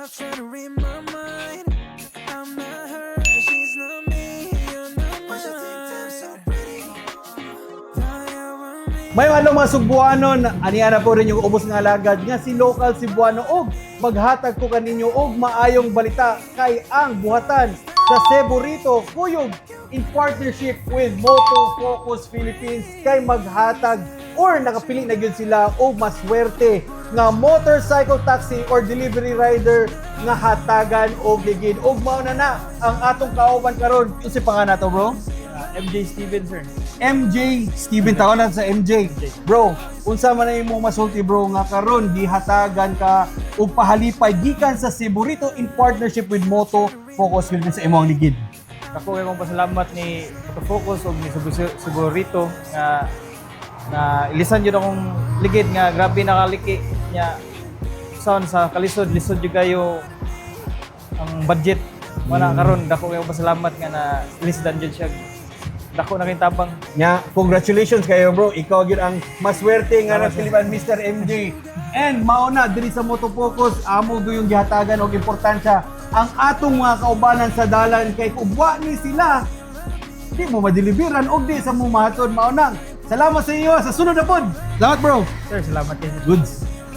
Stop trying to read my mind. I'm not her, she's not me. You're not mine. But you think I'm so pretty. Thought you were me. May ano, mga Sugbuanon, aniya na po rin yung ubos nga alagad nga si Local Cebuano og maghatag ko kaninyo og maayong balita kay ang buhatan sa Ceburito Kuyog in partnership with Moto Focus Philippines kay maghatag or nakapili na gyud sila og maswerte nga motorcycle taxi or delivery rider nga hatagan og ligid. Og mao na na ang atong kauban karon. Unsa pangalan nato, bro? MJ Steven, sir. MJ Steven, tawag na sa MJ. Bro, unsa man na imong masulti, bro, nga karon gihatagan ka og pahalipay gikan sa Ceburito in partnership with Moto Focus Philippines sa imong ligid? Dako kay kong pasalamat ni Focus ug ni Ceburito nga na ilisan jud akong ligid nga grabe nakaliki nya sound sa kalisod, lisod jud kayo ang budget wala. Karon dako kay kong pasalamat nga na ilisdan jud siya. Dako na kayong tabang. Nya, congratulations kayo, bro. Ikaw gyud ang maswerte nga napilian, Mr. MJ. And mao na diri sa Moto Focus, amo gyud yung gihatagan og importansya ang atong mga kaubanan sa dalan kay kung wa ni sila, di mo madeliveran og di sa mo mahatod. Mao nang salamat sa iyo, sa sunod na pod. Salamat, bro. Sir, salamat kayo. Goods.